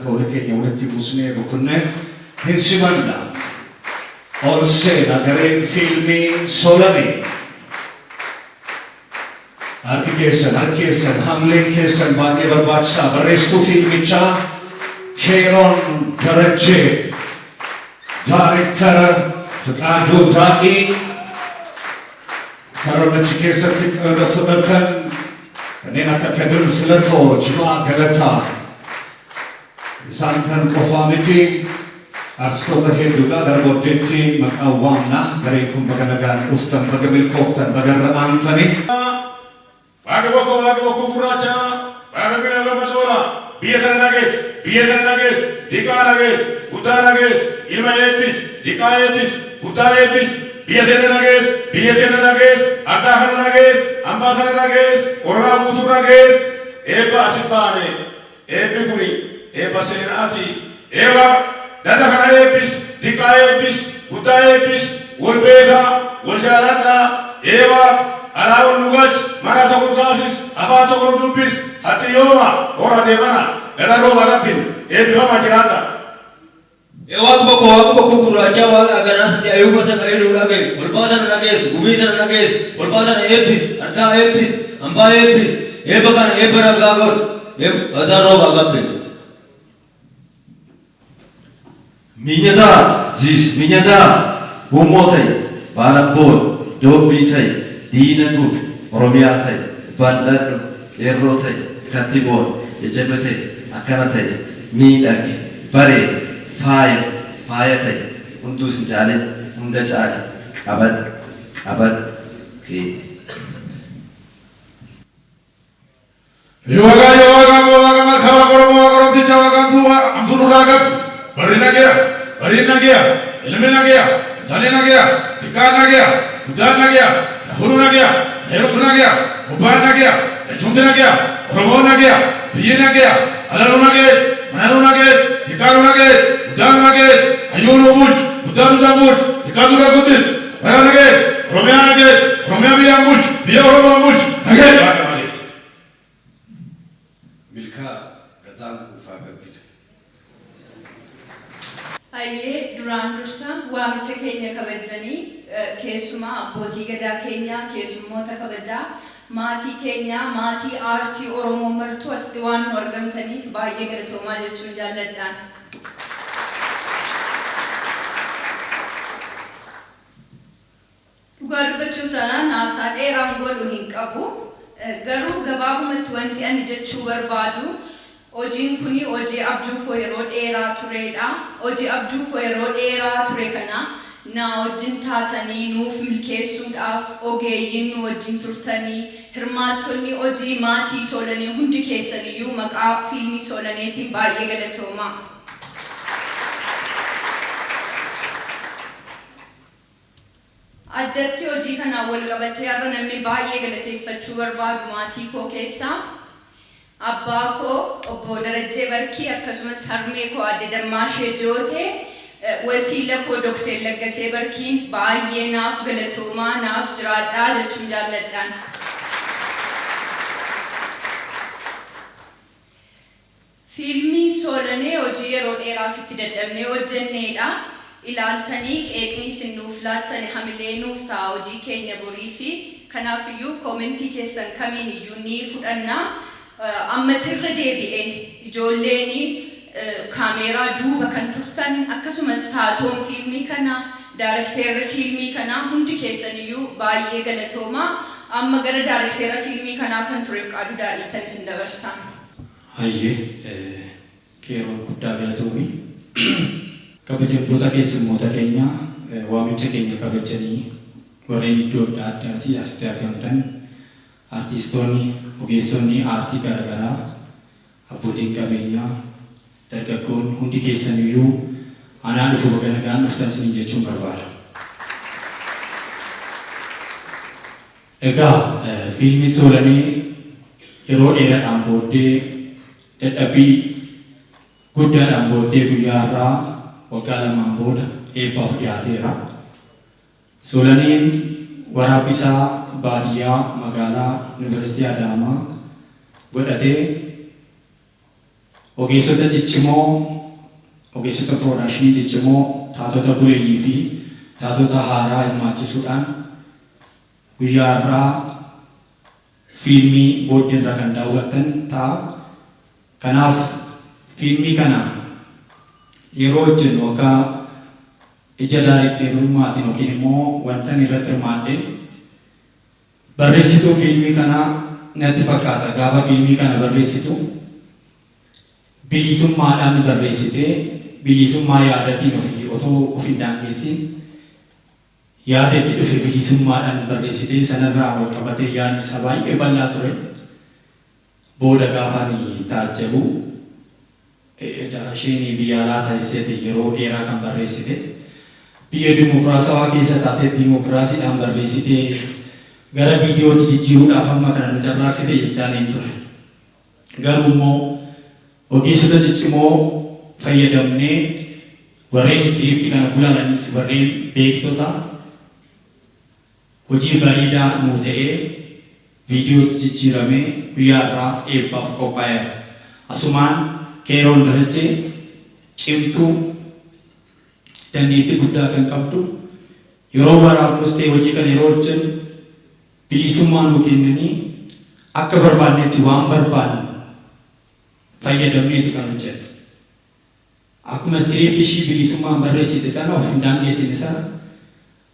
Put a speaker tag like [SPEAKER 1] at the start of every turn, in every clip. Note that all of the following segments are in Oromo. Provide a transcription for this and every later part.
[SPEAKER 1] Harka wali keenya walitti buusnee rukunnee hin simanna. Ol seena gareen fiilmii Soolanee. Harki keessan, harki keessan, hamleen keessan baay'ee barbaachisaa. Barreessituu fiilmichaa Sheeroon Darajjee, Daarektara Fiqaaduu Daadhii, Aktaroonni achi keessatti qooda fudhatan kanneen akka Kadir Filatoo, Jimaa Galataa, isaan kan qofaa miti. Artistoota hedduudha. Gara booddeetti maqaa waamna. Gareen kun baga nagaan dhuftan, baga milkooftan, baga irra aantani.
[SPEAKER 2] Waaqa bokkoo waaqa bokkuu gurraacha waaqa mi'a gama tola biyya tana nagees biyya tana nagees diqaa nagees guddaa nagees ilma eebbis diqaa eebbis guddaa eebbis biyya tena nagees biyya tena nagees ardaa kana nagees ambaa tana nagees Oromiyaa guutuu nagees eebba asit baane Eebbi kuni eebba seenaati. Ee Waaqa, dada kana eebbis, diqqaa eebbis, guddaa eebbis, wol beekaa, wol jaaladhaa. Ee Waaqa, alaa wol nu galchi, maraa tokko nu taasis, afaan tokko nu dubbis, haxxiyyooma, hora deebana, gadan rooba gabbinna. Eebbifamaa jiraadhaa.
[SPEAKER 3] Ee Waaqa bokko Waaqa bokkuu gurraachaa Waaqa aganaa siti ayuuba sagalee nuu dhaga'i kolbaa tana dhageessu gumii tana dhageessu kolbaa tana eebbis ardaa eebbis ambaa eebbis eebba kana eebba ragaa godhi eebba gadaa roobaa gabbina.
[SPEAKER 4] Miinyataa ziis miinyataa Huummoo ta'i Baalabboon Doobbii ta'i Diina gubi Oromiyaa ta'i Bal'adhu Qeerroo ta'i Katti boon Jajjabe ta'i Akkana ta'i Miidhagi Bareedi Faaya Faaya ta'i Hunduu sin caalin Hunda caali Qabadhu Qabadhu Keeti.
[SPEAKER 2] Waaqa yaa waaqa abbaa waaqa malka waaqa oromoo waaqa oromticha waaqa hamtuu hamtuu nurraa qabi barri nageya bariin nageya ilmi nageya intalli nageya xiqqaan nageya guddaan nageya na fuudhu nageya na heerumtu nageya gubbaan nageya jechuumti nageya oromoon nageya biyyi nageya ala nu nagees mana nu nagees xiqqaa nu nagees guddaa nu nagees hayyuu nu bulch guddaa dudaan bulch xiqqaa dura guddis bara nagees oromiyaa nagees oromiyaa biyyaan bulch biyya oromoon bulch nagees waaqa nagees.
[SPEAKER 4] Milkaa Gadaan quufaa gabbina.
[SPEAKER 5] Hayyee, duraan dursa waamicha keenya kabajjanii keessumaa abbootii Gadaa keenya, keessummoota kabajaa, maatii keenya, maatii aartii Oromoo martuu asitti waan nu argamtaniif baay'ee galatoomaa jechuun jaalladhaan. Dhugaa dubbachuuf taanaan haasaa dheeraan godhu hin qabu. Garuu gabaabumatti wanti ani jechuu barbaadu hojiin kuni hojii abjuu koo yeroo dheeraa tureedha. Hojii abjuu koo yeroo dheeraa ture kana naa wajjin taatanii nuuf milkeessuudhaaf ogeeyyiin nu wajjin turtanii, hirmaattonni hojii maatii Soolanee hundi keessaniyyuu maqaa fiilmii Soolaneetiin baay'ee galatoomaa. Addatti hojii kanaan walqabatee har'a namni baay'ee galateeffachuu barbaadu maatii koo keessaa Abbaa koo Obbo Darajjee Barkii akkasumas harmee koo Aadde Dammaashee Jootee, wasiila koo Dokteer Laggasee Barkiin baay'ee naaf galatoomaa, naaf jiraadhaa jechuun jaalladhaan. Fiilmiin Soolanee hojii yeroo dheeraaf itti dadhabnee hojjenneedha. Ilaaltanii qeeqni isin nuuf laattani hamilee nuuf ta'a hojii keenya boriifi. Kanaafiyyuu koomentii keessan kamiin iyyuu ni fudhanna. Ammas irra deebi'ee ijoolleen kaameeraa duuba kan turtan akkasumas taatoon fiilmii kanaa, daarekteerri fiilmii kanaa hundi keessaniyyuu baay'ee galatoomaa. Amma gara daarekteera fiilmii kanaa kan ture Fiqaaduu Daadhiittan isin dabarsa.
[SPEAKER 6] Hayyee Keeroon guddaa galatoomi. Kabajamtoota keessummoota keenya waamicha keenya kabajjanii warreen iddoo adda addaatii asitti argamtan, artiistoonni, ogeessonni aartii garagaraa, abbootiin qabeenyaa, dargaggoonni hundi keessaniyyuu anaa dhufu baga nagaan dhuftan isiniin jechuun barbaada. Egaa fiilmiin Soolanee yeroo dheeradhaan booddee dadhabbii guddaadhaan booddee guyyaa har'aa waggaa lamaan booda eebbaaf dhiyaateera. Soolaneen waraabbi isaa baadiyyaa magaalaa Yuunivarsiitii Adaamaa godhatee. Ogeessota ciccimoo, ogeessota production ciccimoo, taatota buleeyyii fi taatota haaraa hirmaachisuudhaan guyyaa har'aa fiilmii booddeerra kan daawwattan ta'a. Kanaaf fiilmii kana yeroo hojjennu akka ija daarekteerummaatiin yookiin immoo wanta inni irratti hirmaadheen, barreessituu fiilmii kanaa natti fakkaata. Gaafa fiilmii kana barreessitu bilisummaadhaan barreessitee, bilisummaa yaadatiin ofii otoo of hin daangessin yaada itti dhufe bilisummaadhaan barreessitee, sanarraa wal qabatee yaadni isaa baay'ee bal'aa ture. Booda gaafa ani taajjabu, isheen biyya alaa taasiseeti yeroo dheeraa kan barreessite. Biyya dimokiraasawaa keessa taatee dimokiraasiidhaan barreessitee gara viidiyootti jijjiiruudhaaf amma kana nu carraaqsite jechaan hin ture. Garuu immoo ogeessota ciccimoo fayyadamnee, warreen iskiriiptii kana gulaalanis warreen beektota, hojii bareedaa nuu ta'ee viidiyootti jijjiiramee guyyaa irraa eebbaaf qophaa'eera. Asumaan Keeroon Darajjee cimtuu dandeettii guddaa kan qabdu, yeroo waraabnus ta'e hojii kana yeroo hojjennu bilisummaa nuu kennanii akka barbaannetti waan barbaannu fayyadamneeti kan hojjennu. Akkuma iskiriiptii ishii bilisummaan barreessite sana, of hin daangeessine sana,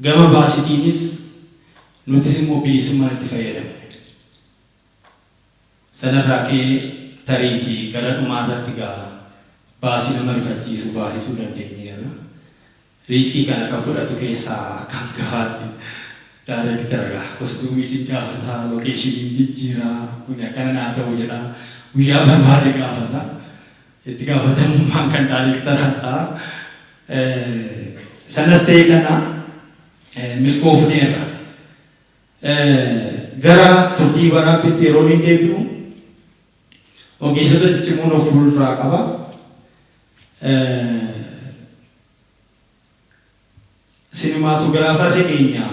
[SPEAKER 6] gama baasitiinis nutis immoo bilisummaan itti fayyadamne. Sanarraa ka'ee tariitii gara dhumaa irratti gaa baasii nama rifachiisu baasisuu dandeenyeerra. Risk kana kan fudhatu keessaa akka hangafaatti daayireektara gaa. Costume sin gaafata, location jijjiiraa, kun akkana naa ta'u jedha, guyyaa barbaade gaafata. Itti gaafatamummaan kan daayireektaraa ta'a. Sanas ta'e kana milkoofneerra. Gara turtii waraabbiitti yeroo inni deebi'u, ogeessota ciccimoon of fuulduraa qaba. Cinematographerri keenya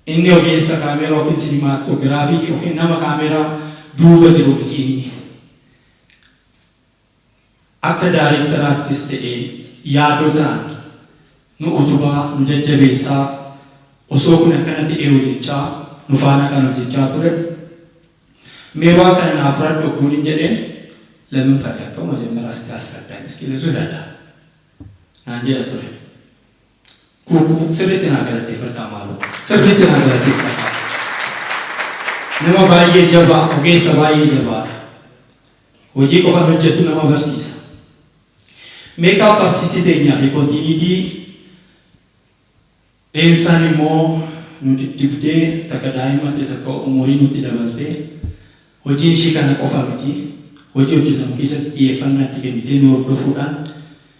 [SPEAKER 6] inni ogeessa kaameeraa yookiin cinematography yookiin nama kaameeraa duuba jiru miti inni. Akka daayireektaraattis ta'e yaadotaan nu utubaa, nu jajjabeessaa, osoo kun akkana ta'ee hojjechaa nu faana kan hojjechaa ture. Mee waan kana naaf fudhadhu ogguun hin jedheen, ለምን ፈለግከው? መጀመሪያ እስኪ አስረዳኝ፣ እስኪ ልረዳ naan jedha ture. Kuukuu sirriitti naa galateeffadhaa maaloo, sirriitti naa galateeffadhaa. Nama baay'ee jabaa, ogeessa baay'ee jabaadha. Hojii qofaan hojjetu nama barsiisa. Makeup artist teenyaa fi continuity Dheensaan immoo nu diddibdee, takka daa'ima ta'e takka umurii nutti dabaltee, hojiin ishii kana qofa miti, hojii hojjetamu keessatti xiyyeeffannaa itti kennitee nu hordofuudhaan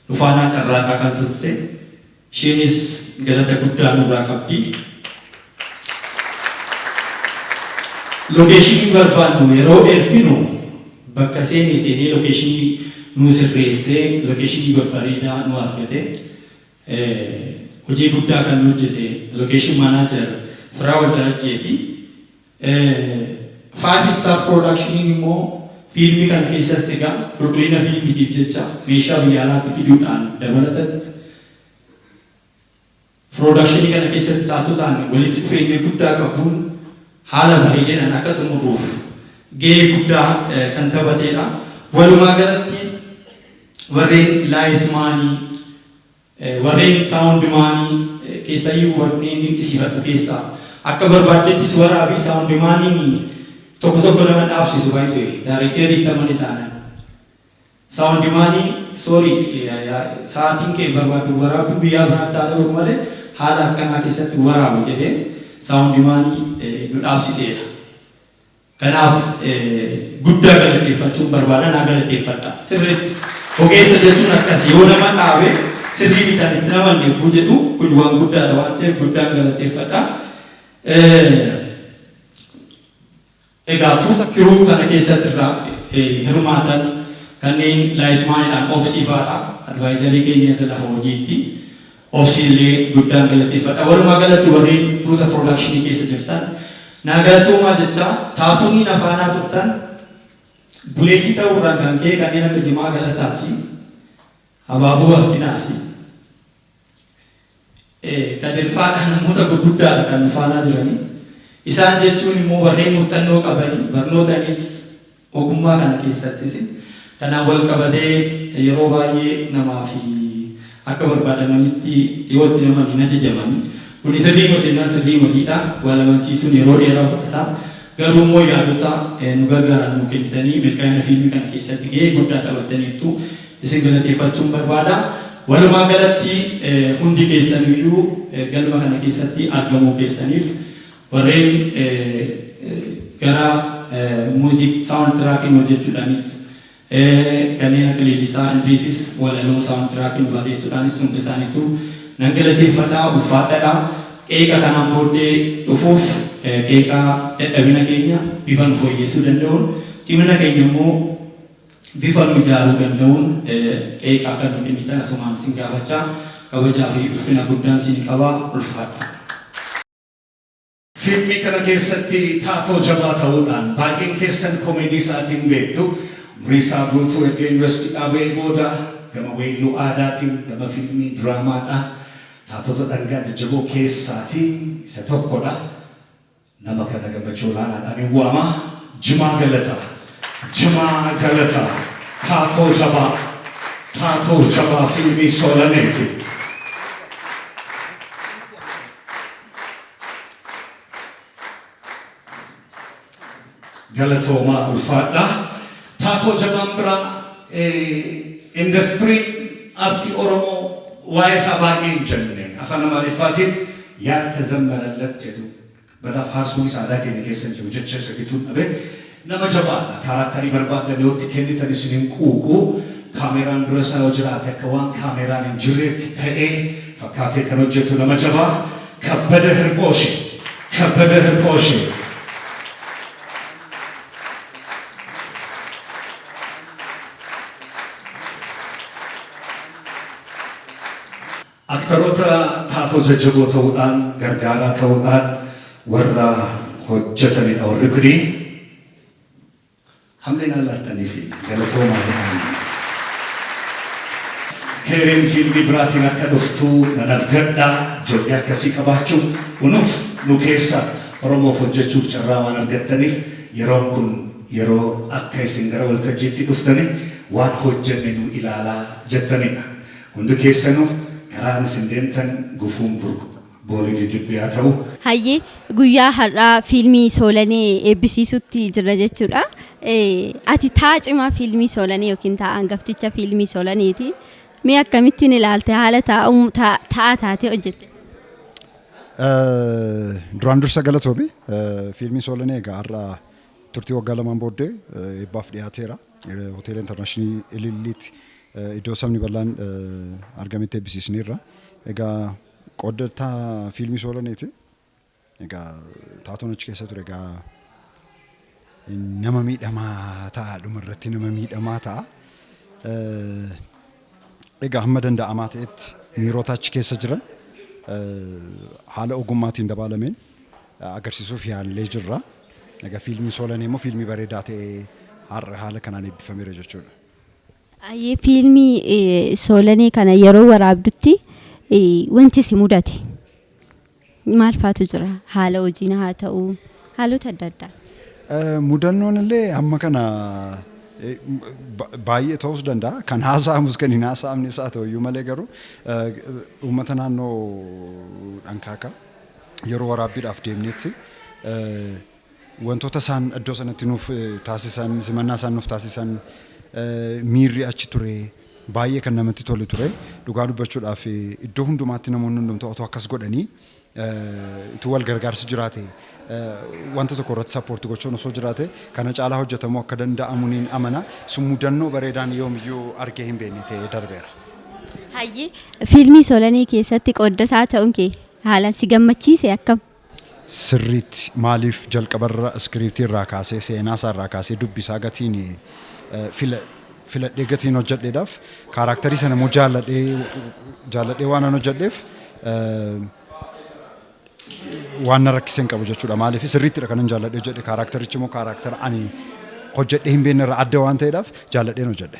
[SPEAKER 6] nu faanaa carraaqaa kan turte, isheenis galata guddaa nurraa qabdi. Location barbaannu yeroo erginu bakka seeni seenee location nu sirreessee, location babbareedaa nu argate, hojii guddaa kan nu hojjete location manager Firaa'ol Darajjeeti. Five Star Productioniin immoo fiilmii kana keessatti egaa qulqullina fiilmiitiif jecha meeshaa biyya alaatti fiduudhaan dabalatatti production kana keessatti taatotaan walitti dhufeenya guddaa qabuun haala bareedinaan akka xumuruuf gahee guddaa kan taphatedha. Walumaa galatti warreen lightman, warreen soundman, keessayyuu warreen dinqisiifadhu keessaa, akka barbaadettis waraabii soundmaniin tokko tokko nama dhaabsisu baay'ee daarekteerii itti amane taanaan. Soundman, sorry, sa'aatiin kee barbaadu waraabbii guyyaa biraatti haa ta'u malee haala akkanaa keessatti waraabu jedhee soundman nu dhaabsiseera. Kanaaf guddaa galateeffachuun barbaada, naa galateeffadha. Sirriitti ogeessa jechuun akkas, yoo nama dhaabe sirrii bitaan itti namanne yogguu jedhu, kun waan guddaadha waan ta'eef guddaan galateeffadha. Egaa tuuta crew kana keessatti irraa hirmaatan kanneen lightmaniidhaan obsiifaadha. Advisor keenya isa lafa hojiitti. Obsiilee guddaan galateeffadha. Walumaa galatti warreen tuuta production keessa jirtan naa galatoomaa jecha, taatonni na faanaa turtan. Buleeyyii ta'uurraan kan ka'e kanneen akka Jimaa Galataati, Habaaboo Warqinaa fi Kadirfaadha namoota gurguddaadha kan nu faanaa jiranii. Isaan jechuun immoo warreen muuxannoo qabanii barnootanis ogummaa kana keessattis kanaan wal qabatee yeroo baay'ee namaa fi akka barbaadamanitti dhiyootti naman hin ajajamani. Kuni sirrii miti jennaan sirrii mitiidha. Wal amansiisuun yeroo dheeraa fudhata. Garuu immoo yaadota nu gargaaran nuu kennitanii milkaa'ina fiilmii kana keessatti gahee guddaa taphattaniittu. Isin galateeffachuun barbaada. Walumaa galatti hundi keessanuyyuu galma kana keessatti argamuu keessaniif warreen gara music sound tracking hojjechuudhaanis kanneen akka Leellisaa Indriisis walaloo sound tracking barreessuudhaanis hundi isaaniitu nan galateeffadha, ulfaadhadha. Qeeqa kanaan booddee dhufuuf qeeqa dadhabina keenya bifa nu fooyyessuu danda'uun cimina keenya immoo bifa nu ijaaruu danda'uun qeeqa akka nu kennitan asumaan isin gaafachaa kabajaa fi ulfina guddaan isin qaba ulfaadha.
[SPEAKER 1] Fiilmii kana keessatti taatoo jabaa ta'uudhaan baay'een keessan komeedii isaatiin beektu. Umurii isaa guutuu erga yuunivarsiitiidhaa ba'ee booda gama weelluu aadaatiin, gama fiilmii diraamaadhaan taatota dhangaa jajjaboo keessaatii isa tokkodha. Nama kana gammachuu olaanaadhaan hin waama. Jimaa Galataa. Jimaa Galataa. Taatoo jabaa. Taatoo jabaa fiilmii Soolaneeti. Galatoomaa ulfaadhaa. Taatoo jabaan biraa indastiriin aartii Oromoo waa'ee isaa baay'ee hin jenne afaan Amaariffaatiin yaaltazammarallat jedhu badaa faarsuunis aadaa keenya keessa hin jiru jecha isa gituun dhabe nama jabaadha. Kaaraaktarii barbaadan yoo itti kennitan isin hin quuqu. Kaameeraan dura isaa yoo jiraate akka waan kaameeraan hin jirreetti ta'ee fakkaatee kan hojjetu nama jabaa Kabbada Hirphooshee. Kabbada Hirphooshee. Aktaroota taatoo jajjaboo ta'uudhaan gargaaraa ta'uudhaan warra hojjetanidha warri kuni. Hamlee naan laattaniif galatoomaa jedhaan. Keeriin fiilmii biraatiin akka dhuftu nan abdadha. Ijoollee akkasii qabaachuun unuuf nu keessa Oromoof hojjechuuf carraa waan argattaniif yeroon kun yeroo akka isin gara waltajjiitti dhuftanii waan hojjenne nu ilaalaa jettanidha. Hundi keessanuu karaan isin deemtan gufuun burqu boolii diddibbee haa ta'u.
[SPEAKER 5] Hayyee guyyaa har'aa fiilmii Soolanee eebbisiisutti jirra jechuudha. Ati taa cimaa fiilmii Soolanee yookiin taa hangafticha fiilmii Soolaneeti. Mee akkamittiin ilaalte haala taa'aa taatee hojjette?
[SPEAKER 7] Duraan dursa galatoomi. Fiilmiin Soolanee egaa har'a turtii waggaa lamaan booddee eebbaaf dhiyaateera. Hoteela Intarnaashinaal Ililliitti iddoo sabni bal'aan argametti eebbisiisneerra. Egaa qooddataa fiilmii Soolaneeti. Egaa taatoon achi keessa ture egaa nama miidhamaa ta'a dhuma irratti nama miidhamaa ta'a. Egaa hamma danda'amaa ta'etti miirota achi keessa jiran haala ogummaatiin dabaalameen agarsiisuuf yaallee jirra. Egaa fiilmiin Soolanee immoo fiilmii bareedaa ta'ee har'a haala kanaan eebbifameera jechuudha.
[SPEAKER 5] Ayyee fiilmii Soolanee kana yeroo waraabdutti wanti si mudate maal faatu jira? Haala hojiin haa ta'u haalota adda addaa.
[SPEAKER 7] Mudannoon illee hamma kana baay'ee ta'uus danda'a. Kan haasa'amus kan hin haasa'amnes haa ta'u iyyuu malee garuu uummata naannoo Dhankaakaa yeroo waraabbiidhaaf deemnetti wantoota isaan iddoo sanatti nuuf taasisan, simannaa isaan nuuf taasisan, miirri achi ture baay'ee kan namatti tolu ture. Dhugaa dubbachuudhaaf iddoo hundumaatti namoonni hundumtuu otoo akkas godhanii utuu wal gargaarsi jiraate wanta tokko irratti sappoorti gochuun osoo jiraate kana caalaa hojjetamuu akka danda'amu niin amana. Sun mudannoo bareedaan yoomiyyuu argee hin beekne ta'ee darbeera.
[SPEAKER 5] Hayyee fiilmii Soolanee keessatti qooddataa ta'uun kee haalaan si gammachiise akkam?
[SPEAKER 7] Sirriitti maaliif jalqabarra iskiriiptii irraa kaasee seenaa isaa irraa kaasee dubbisaa gatiin filadhee gatiin hojjedheedhaaf kaaraaktarii sana immoo jaalladhee jaalladhee waan an hojjedheef waan na rakkise hin qabu jechuudha. Maaliif sirriittidha kanan jaalladhee hojjedhe kaaraaktarichi immoo kaaraaktara ani hojjedhee hin beekne irraa adda waan ta'eedhaaf jaalladheen hojjedhe.